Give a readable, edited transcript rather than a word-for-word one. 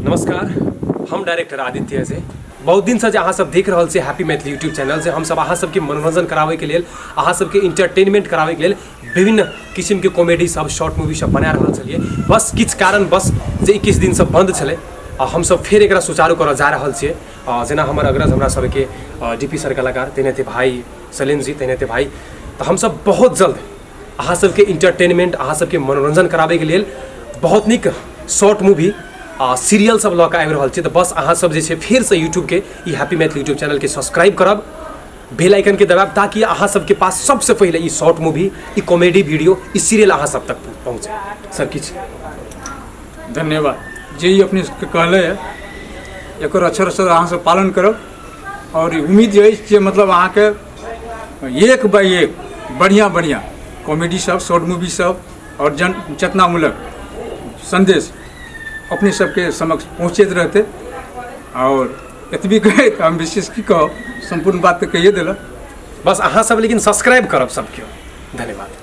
नमस्कार, हम डायरेक्टर आदित्य अजय। बहुत दिनसँ जे अहाँसब देख रहल छियै हैप्पी मैथिली यूट्यूब चैनल से हमसब अहाँसबके मनोरंजन कराबैके लेल, अहाँसबके इंटरटेनमेंट कराबैके लेल विभिन्न किसिमके कॉमेडी सब, शॉर्ट मूवी सब बना रहल छलियै। बस किछु कारण बस जे 21 दिनसँ बन्द छलै आ हमसब फेर एकरा सुचारू करऽ जा रहल छियै। जेना हमर अग्रज हमरा सबके डी पी सर कलाकार, तेनाहिते भाई सलीम जी, तेनाहिते भाई, तऽ हमसब बहुत जल्द अहाँ सबके इंटरटेनमेंट, अहाँ सबके मनोरंजन कराबैके लेल बहुत नीक शॉर्ट मूवी आ सीरियल सब लऽ कऽ आबि रहल छी। तऽ बस अहाँ सब जे छै फेरसँ यूट्यूबके ई हैप्पी मैथिली यूट्यूब चैनलके सब्सक्राइब करब, बेल आइकनके दबायब, ताकि अहाँ सबके पास सबसँ पहिले ई शॉर्ट मूवी, ई कॉमेडी वीडियो, ई सीरियल अहाँ सब तक पहुँचे। सर किछु धन्यवाद जे ई अपने सबके कहले है, एकर अक्षर अक्षर अहाँ सब पालन करब और उम्मीद अछि जे मतलब अहाँके एक बाई एक बढ़िया बढ़िया कॉमेडी सब, शॉर्ट मूवी सब और जन चेतनामूलक संदेश अपने सबके समक्ष पहुँचैत रहते। और एतबी कहैत हम विशेष की कहब, सम्पूर्ण बात तऽ कहिए देलक। बस अहाँ सब लेकिन सब्सक्राइब करब सब केओ। धन्यवाद।